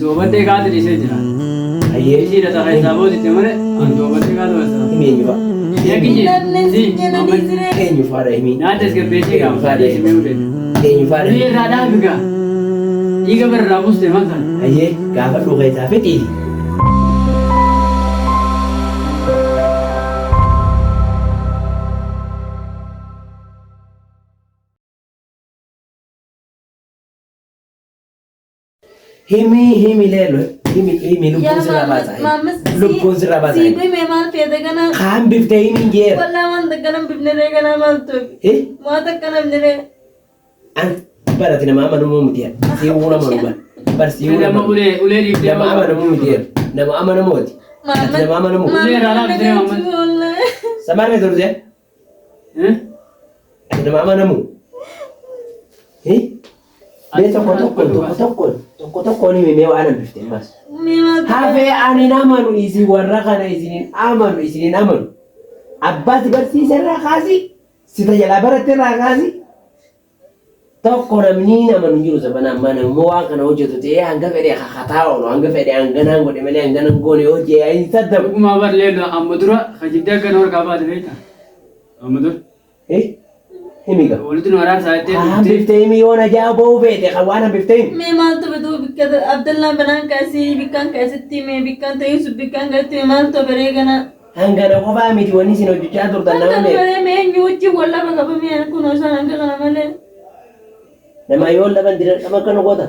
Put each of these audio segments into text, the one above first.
Doobattee kaate dhiisee jira. Hayyee. Ishii dhata keessaa boositte malee an doobattee kaate basa. Himi eenyu fa'a? Yakki Namni si jala dhiisiree. Eenyu fa'aadha himi? Nyaata tasgabbeessee Eenyu gaafa fa'aadha dhiisee himi? ulee. Eenyu fa'aadha Ulee himi? irraa dhaabi gaa. Dhiiga barraa buuste maal sana? Hayyee gaafadhu keessaa fixii. Himi himi leelo himi himi lubbuun sirraa baasa. Lubbuun sirraa baasa. Sii dhimee maal feete kana? Kaan biftee himi jeera. Wallaa waan takka bifne ree kana maal tuqi? Eh? Waan takka bifne ree. An barati nama amanamuu miti. Sii uuna amanu bar. Bar sii uuna Nama amanu. ulee ulee dhiiftee Nama amanamuu miti. Nama amanamooti. Ati nama amanamuu. Ulee irraa dhaabsitee maammas. Samarree turte. Eh? Ati nama amanamuu. Eh? Mee tokko tokkoon tokko tokkoon tokko tokkoon himi mee waan hambifte ammas. Hafee ani hin amanu isin warra kana isinin amanu isinin amanu. Abbaa si barsiise irraa kaasi si tajaajila baratte irraa kaasi. Tokko namni hin amanu hin jiru sabana ammaa namni waan kana hojjetu ta'ee hanga fedhe kakataa oolu hanga fedhe hanganaan godhe malee hanganan goone hojii hin saddamu. Dhugumaa bar leellu amma dura kajibdee akka nu harkaa baate beektaa? Amma dura. Eh? Himi gaa. Walitti nu araarsaa jettee Kan dhuftee. hambiftee himi yoo najaa ba'uu feete kan waan hambiftee himi. Mee maaltu bituu bikka Abdallaan banaan kaasii bikkaan kaasitti mee bikkaan ta'uu bikkaan kaasitti mee maaltu baree kana? Hangana qofaa miti wanni isin hojjechaa turtan nama Hanga meeqa. baree mee eenyu wajjin wal lafa qabamee kun osoo hanga kana malee. Nama yoo laban dirqama akkana goota.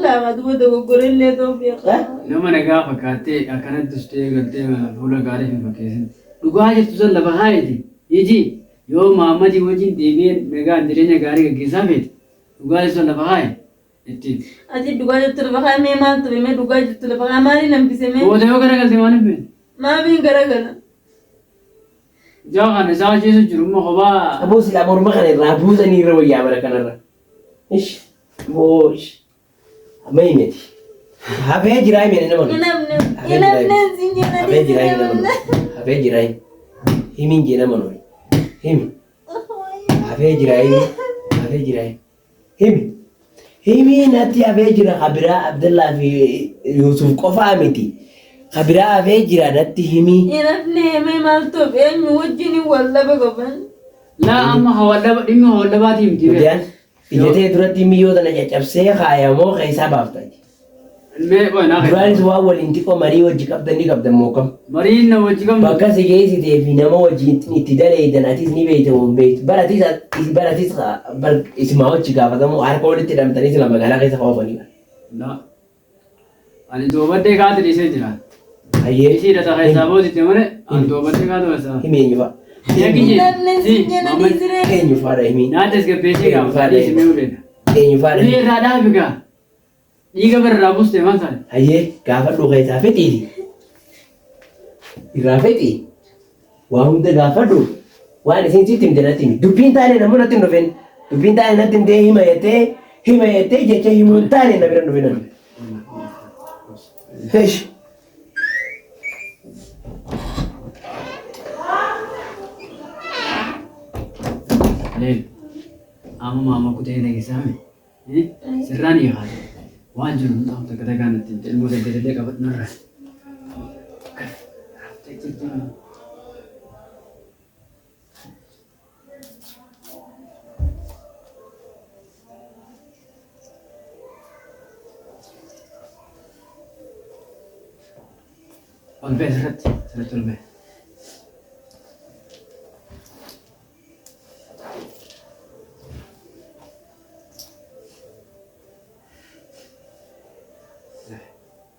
Lama duba dogoggorellee ta'uu beekaa. Nama nagaa fakkaattee akkanatti ustee galtee fuula gaarii hin fakkeessin. Dhugaa jirtu san lafa kaayiti. Iji yoo Mahammadii wajjin deebi'ee nagaan jireenya gaarii gaggeessaa feete dhugaa jirtu san lafa kaayi ittiin. Ati dhugaa jirtu lafa kaa'e mee maaltu mee dhugaa jirtu lafa kaa'e maaliin hambise mee? Booda yoo garagalte maaliif feete? Maaliin garagala? Ijaa kana isaa ajjeesu jiru immoo kophaa. Aboo silaa morma kana irraa buusanii irra wayyaa bara kanarra. Ish. Boo ish. Amma himeti. Hafee jiraa himeni nama. Hin hafne Hafee hin jiraa hafne himi. siin jenna Hafee jiraa himi dhiisiree nama. Hafee jiraa himi. Himiin jee nama nori. Himi. Hafee jiraa himi. Hafee jiraa himi. Himi. Himi natti hafee jira kabiraa Abdallaa fi Yuusuf qofaa miti. Kabiraa hafee jira natti himi. Hin hafne mee maaltu eenyu wajjin wal lafa qaban? Laa amma hawallaba dhimma hawallabaatii miti. Mudiyaan ija ta'e duratti miyyoo tana caccabsee kaayamoo keessaa baafta. Mee qoy naa Duraanis waan waliin xiqqoo marii wajji qabdan ni qabdan moo kam? Mariin na wajji qabnu. Bakka si geessitee fi nama wajjin itti daleeydan atis ni beekta moo hin beektu? Baratis baratis isimaa wajji gaafatamu harka walitti hidhamtanii sila magaalaa keessa oofanii. Laa. Ani doobaddee kaate dhiisee jira. Hayyee. Ishii dhata keessaa boositte malee ani doobaddee kaate basa. Himi eenyu fa'a? Yakki Hin hafne si siin jenna Mahamad dhiisiree. Eenyu fa'aadha himi? nyaata tasgabbeessee Eenyu gaafa fa'aadha dhiisee himi? ulee. Eenyu fa'aadha Ulee himi? irraa dhaabi gaa. Dhiiga barraa buuste maal sana? Hayyee gaafadhu keessaa fixii. Irraa fixii. Waa hunda gaafadhu. Waan isin sitti himte natti himi. Dubbiin taane namuu natti hin dhufin. Dubbiin taane natti himtee hima jettee hima jettee jecha himuu hin taane na bira hin dhufin. Eish. Leel. Amma maama kutee dhageessaame. Sirraan hiikaate. Waan jiru hin ta'u takka takkaan ittiin ilmoo saddeetillee qabadhu narra. Ol ba'e sirratti sirratti ol ba'e.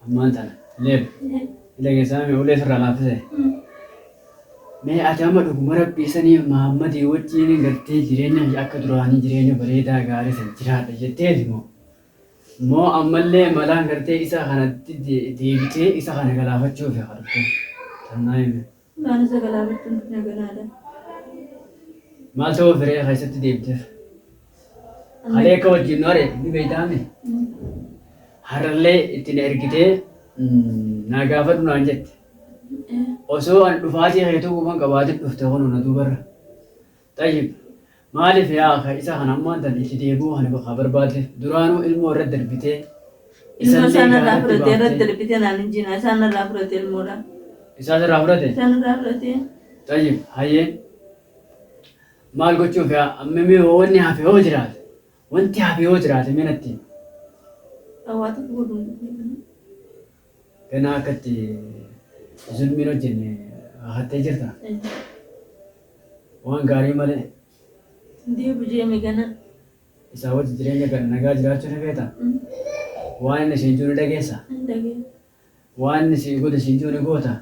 Ammaan tana leeb ila keessaa mee ulee sirraa laaffise. Mee ati amma dhuguma rabbii sanii Mahammadii wajjin gartee jireenya akka duraanii jireenya bareedaa gaarii san jiraadha jetteeti moo moo ammallee malaan gartee isa kanatti deebitee isa kana galaafachuuf haa dhufte. Tannaa hime. Maal isa galaafachuun dhufne ganaadha. Maal ta'uu firee keessatti deebiteef? Kalee akka wajjin nu ari'ate ni beektaame. Har'allee itti na ergitee naa gaafadhu naan jette. Osoo an dhufaatii keetuu quban qabaatin dhufte kunoo na duubarra. Xayyib maaliif yaa ka isa kana ammaan tan itti deebi'uu kana bakka barbaadde duraanuu ilmoo irra darbitee Ilmoo Isallee isaan irraa gaaratti fudhatee irratti baaftee. darbitee naan hin jiina. Isaan irraa fudhatee ilmoodha. Isaa sirraa fudhate? Isaan irraa fudhatee. Tayyib hayyee maal gochuuf yaa amma mee wanni hafe hoo jiraate wanti hafe hoo jiraate mee natti himi. Waa tokko godhuu hin dandeenye. Ganaa akka itti zulmiin hojjenne kakattee jirta. Waan gaarii malee. Deebu jeeme gana. Isaa wajji jireenya kana nagaa jiraachuu ni feeta? Waan inni siin jiru ni dhageessa? Waan inni sii godhe siin jiru ni goota?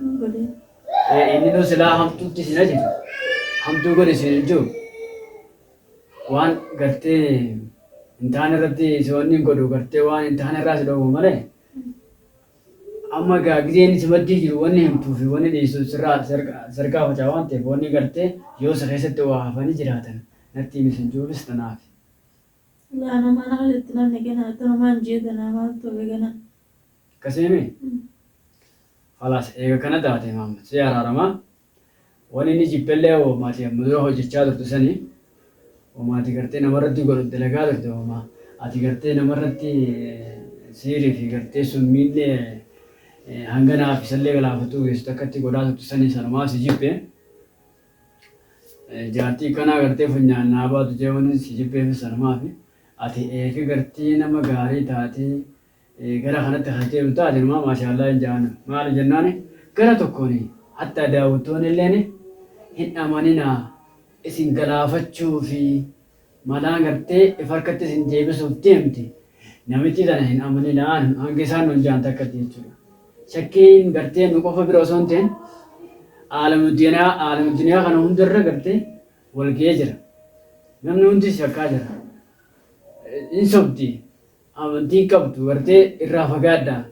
Inni nu silaa hamtuutti sin ajaju. Hamtuu godhe siin hin jiru. Waan gartee hin taane irratti si wanni hin godhu gartee waan hin taane irraa si dhowwu malee. Amma egaa gizee inni si maddii jiru wanni himtuu fi wanni dhiistu sirraa sirkaa faca'a waan ta'eef wanni gartee yoo si keessatti waa hafanii jiraatan natti himi sin juufis tanaafi. Laa namaa nama jetti namni gana tanumaan jee tanaa maaltu hafe gana. Akkasiimi? Khalaas eega kana taate Mahammad si araarama. Wani inni jibbellee woma ati amma dura hojjachaa turte sani woma ati gartee namarratti godhu dalagaa turte woma ati gartee namarratti siirii fi gartee summiillee hanga naaf isallee galaafatuu geessu takkatti godhaa turte sani sanumaa si jibbe. Jaartii kanaa gartee funyaan naa baatu jee wani si jibbeefis sanumaafi ati eega gartee nama gaarii taatee Gara kanatti kan deemu taate inumaa maashaallah hin ja'an. Maali jennaani gara tokkoon hattaa daawwattoonni illeen hin amaninaa isin galaafachuu fi malaan gartee if harkatti isin deebisuuf deemti. Namittii tana hin amaninaa hanga isaan nuun ja'an takkatti jechuudha. Shakkiin gartee nu qofa bira osoo hin ta'in aalamu duniyaa aalamu duniyaa kana hundarra gartee wal ga'ee jira. Namni hundi shakkaa jira. Hin sobdi. Amantii hin qabdu gartee irraa fagaadhaa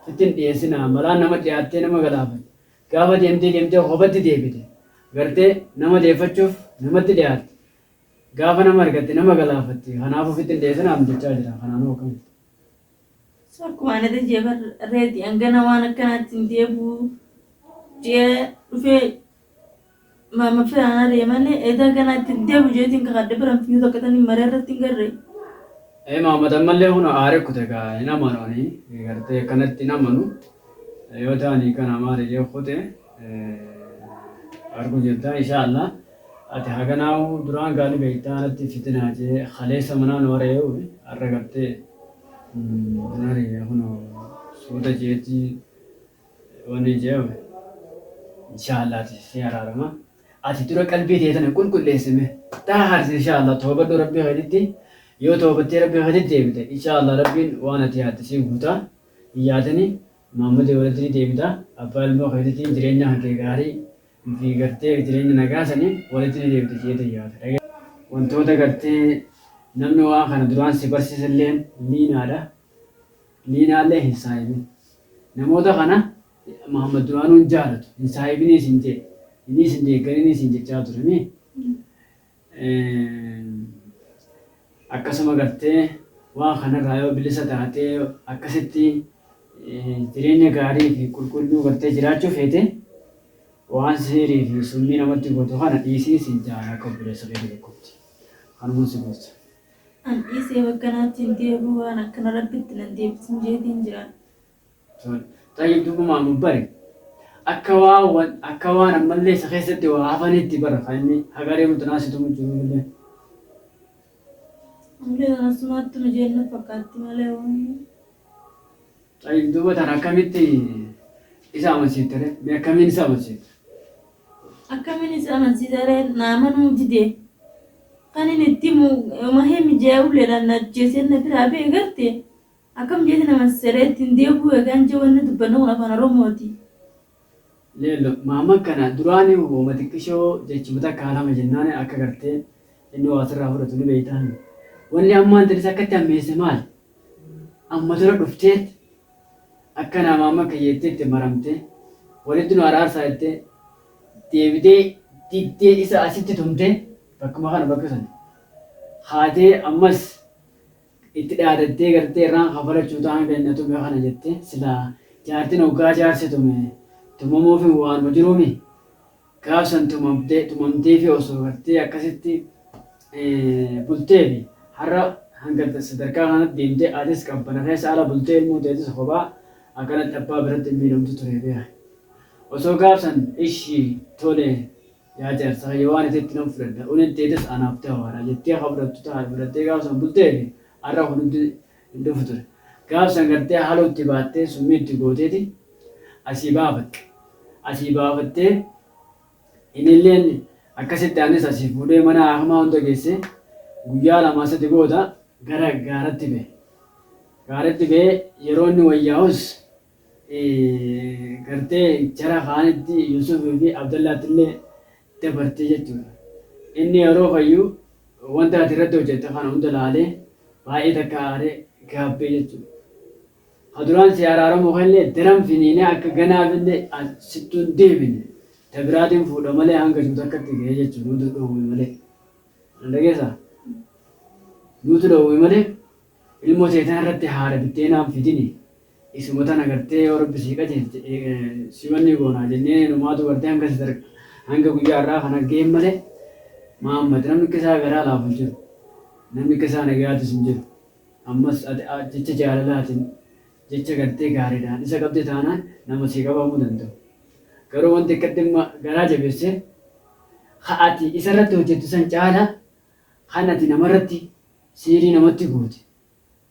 sitti hin dhiyeessinaa malaan nama dhiyaattee nama galaafatti gaafa deemtee deemtee kophatti deebite gartee nama deeffachuuf namatti dhiyaatte gaafa nama argatte nama galaafatti kanaaf ofitti hin dhiyeessinaa jechaa jira kanaanuu akkam So akkuma ani jee bar reedi hangana waan akkanaatti hin deebi'u jee dhufee Maama firaan aree malee edaa ganaa itti hin deebi'u jeetiin kakadhe biran fiyyuu takka tani maree irratti hin garree. Ee Mahammad ammallee kun aare kute gaa hin amanu ani gartee akkanatti hin amanu yoo ta'ani kana maali jee kute argu jirta insha Allah ati haganaahu duraan gaali beektaa natti fitinaa jee kaleessa manaa nu areeyu har'a gartee hin kun suuta jeetii Wani je'u inshallah ati si araarama. Ati dura qalbii tee tana qulqulleessi mee. Xaaharsi inshallah toobadhu rabbii keetitti. Yoo toobattee rabbii keetitti deebite inshallah rabbiin waan ati yaadde si guuta. Hin yaadini Muhammadii walitti ni deebita. Abbaa ilmoo keetitiin jireenya kan kee gaarii fi gartee jireenya nagaa sanii walitti ni deebite jeetiin yaada. Wantoota gartee namni waan kana duraan si barsiiselleen liinaadha. Liinaallee hin saahibin. Namoota kana Muhammad duraanuu hin jaalatu. Hin saahibinii isin jee. Inni isin deeggarinii isin jechaa ture mii. Akkasuma gartee waan kanarraa yoo bilisa taatee akkasitti jireenya gaarii fi qulqulluu gartee jiraachuu feete waan sihirii fi summii namatti gootu kana dhiisii siin jaan akka obboleessa keetii tokkotti. Kanuman si gorsa. An dhiisee bakka naatti hin deebi'u waan akkana rabbitti nan deebisin jeetiin jira. Tole. Tayyib duuba Maamud bari akka waan wan akka waan ammallee isa keessatti waa hafanitti bara kan inni haga reefu tanaa si tumu jiru illee. Ammallee tana sumaatti nu jeenna fakkaatti malee waan. Tayyib duuba tana akkamitti isa amansiifte ree? Mee akkamiin isa amansiifte? Akkamiin isa amansiisa ree? Na amanuu dide. Kan inni itti himu uma himi jee uleedhaan na ajjeesee na biraa ba'e garte. Akkam jeetiin amansiisa ree? Ittiin deebi'uu egaan jee wanni dubbannu kun afaan Oromooti. Leello maama kana duraani woma xiqqishoo jechuma takka lama jennaani akka gartee inni waa sirraa fudhatu ni beeytaani. Wanni ammaan tanis akkatti hammeesse maali? Amma dura dhufteet akka namaa amma kiyya jettee itti maramtee walitti nu araarsaa jettee deebitee diddee isa asitti tumtee bakkuma kana bakka sana haatee ammas itti dhaadattee gartee irraan kafalachuu ta'an hanga inni na tume kana jettee silaa jaartiin hoggaa jaarsi tume tumamuufi waanuma jiruumi gaaf san tumamtee tumamteefi osoo gartee akkasitti bulteefi har'a Hanga sadarkaa kanatti deemtee atis qabbana keessa ala bultee ilmoo teetis kophaa akkanatti abbaa biratti hin miidhamtu ture beeki. Osoo gaaf san ishi tole yaa jaarsa kiyya waan ati itti nan fudhadha uleen teetis anaaf dawaadha jettee ka fudhattu taate fudhattee gaaf san bulteefi har'a kun hundi hin dhufu ture. Gaaf san gartee haloo itti baattee summii itti gooteeti asii baafatte. Asii baafattee Inilleen akkasitti anis asii fuudhee mana haakimaa hunda geessee guyyaa lamaa sadi booda gara gaaratti bahe. Gaaratti bahee yeroo inni wayyaa'us gartee jara kaanitti Yuusufii fi Abdallaatti illee dabarte jechuudha. Inni yeroo fayyu wanta ati irratti hojjette kana hunda laalee baay'ee takka aaree gaabbee jechuudha. Ka duraan sii araaramuu keellee daran finiinee akka ganaafillee sittuu hin deebine ta biraatiin fuudha malee hanga jiru takkatti ga'ee jechuudha nuutu dhoowwe malee. Na dhageessaa? Nuutu dhoowwe malee ilmoo tee tana irratti haadha biddeenaan fidini isuma tana gartee yoo rabbi sii qajeelche si wanni goonaa jennee numaatu gartee hanga sadarka hanga guyyaa har'aa kana ga'een malee Mahammad namni akka isaa garaa laafu hin jiru. Namni akka isaa nagayaatis hin jiru. Ammas ati jecha jaalalaatiin, jecha gartee gaariidhaan isa qabde taanaan nama sii qabamuu danda'u. Garuu wanti akkatti amma garaa jabeesse ka ati isarratti hojjettu san caalaa kan ati namarratti siirii namatti goote.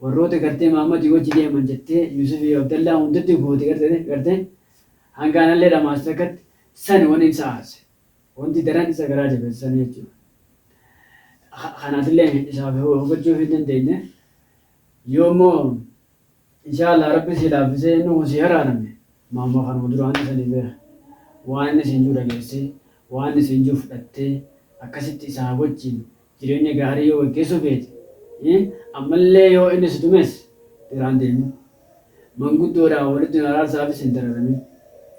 Warroota gartee Mahammadii wajji deeman jettee Yuusufii fi Abdallaa hundatti goote gartee gartee hanga anallee dhamaaste akkatti sani wani isa aarse. Wanti daran isa garaa jabeesse sani jechuudha. Kanaafillee isaaf hubachuu hin dandeenye. Yoo immoo inshaa Allah Rabbi sii laaffisee inni kun sii araarame maamma kanuma duraanii sanii beeka. Waan inni siin jiru dhageessee waan inni siin jiru fudhattee akkasitti isaa wajjin jireenya gaarii yoo gaggeessuu feete ammallee yoo inni si tumes biraan deemin. Manguddoodhaan walitti nu araarsaafis hin dararamin.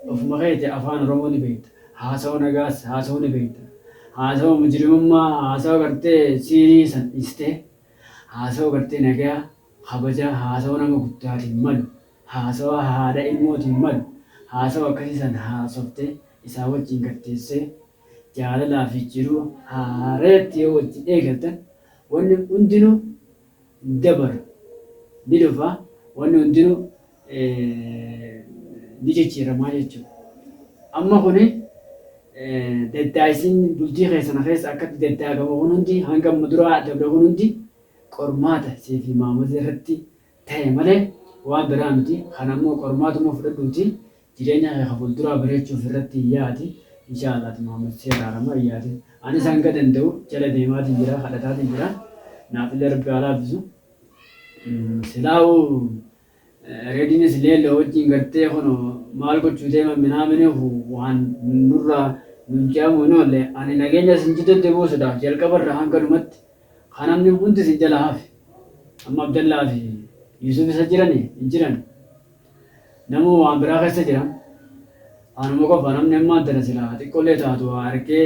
Ofuma keeti afaan Oromoo ni beekta. Haasawa nagaas haasawuu ni beekta. Haasawa mujrimummaa, haasawa gartee siirii san dhiistee, haasawa gartee nagayaa, kabajaa, haasawa nama guddaatiin malu, haasawa haadha ilmootiin malu, haasawa akkasii san haasoftee isaa wajjin gad teessee jaalalaa fi jiruu haarayatti yoo wajjin eegaltan wanni hundinuu hin dabaru ni dhufa wanni hundinuu ni jijjiiramaa jechuudha. Amma kuni daddaayisiin bultii keessana keessa akkatti daddaagamu kun hundi hanga amma duraa dabre kun hundi qormaata sii fi Mahammad irratti ta'e malee waan biraa miti. Kana immoo qormaatuma fudhadhuuti Jireenya kee ka fulduraa bareechuuf irratti hin yaadi inshaa Allah ati Muhammad si araarama hin yaadin anis hanga danda'u jala deemaatiin jira kadhataatiin jira naafillee rabbi haa laaffisu silaawu reediinis leelloo wajjin gartee kuno maal gochuu deeman minaamini waan nurraa nun ce'amu hin oolle ani nageenya isin jidduutti buusuudhaaf jalqabarraa hanga dhumatti kan namni hundi isin jala hafe amma Abdallaa fi Yuusuf isa jirani hin jiran Namuu waan biraa keessa jira. Anuma qofa namni ammaan tana silaa xiqqollee taatu waa arkee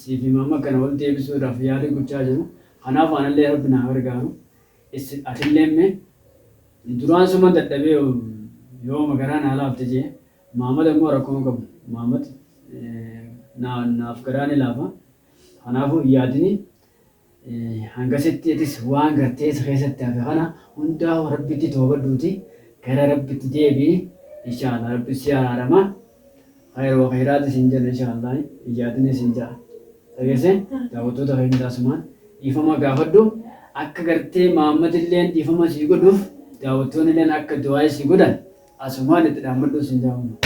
siif hima amma kana wal deebisuudhaaf yaalii gochaa jiru. Kanaaf anallee rabbi naa gargaaru. Isin atillee mee duraan suman dadhabee yooma garaa naa laafte jee Maamad ammoo rakkoo hin qabu. Maamad naaf garaa ni laafa. Kanaafuu hin yaadini. Hangasitti atis waan gartee si keessatti hafe kana hundaa'u Rabbitti toobadhuuti gara Rabbitti deebi'i inshaa Allah Rabbi si araarama khayr wa khayraati siin jenna inshaa Allah hin yaadini siin ja'a dhageesse daawwattoota keenya asumaan dhiifama gaafadhu akka gartee Mahammadilleen dhiifama sii godhuuf daawwattoonnilleen akka du'aa sii godhan asumaan itti dhaammadhu siin ja'a.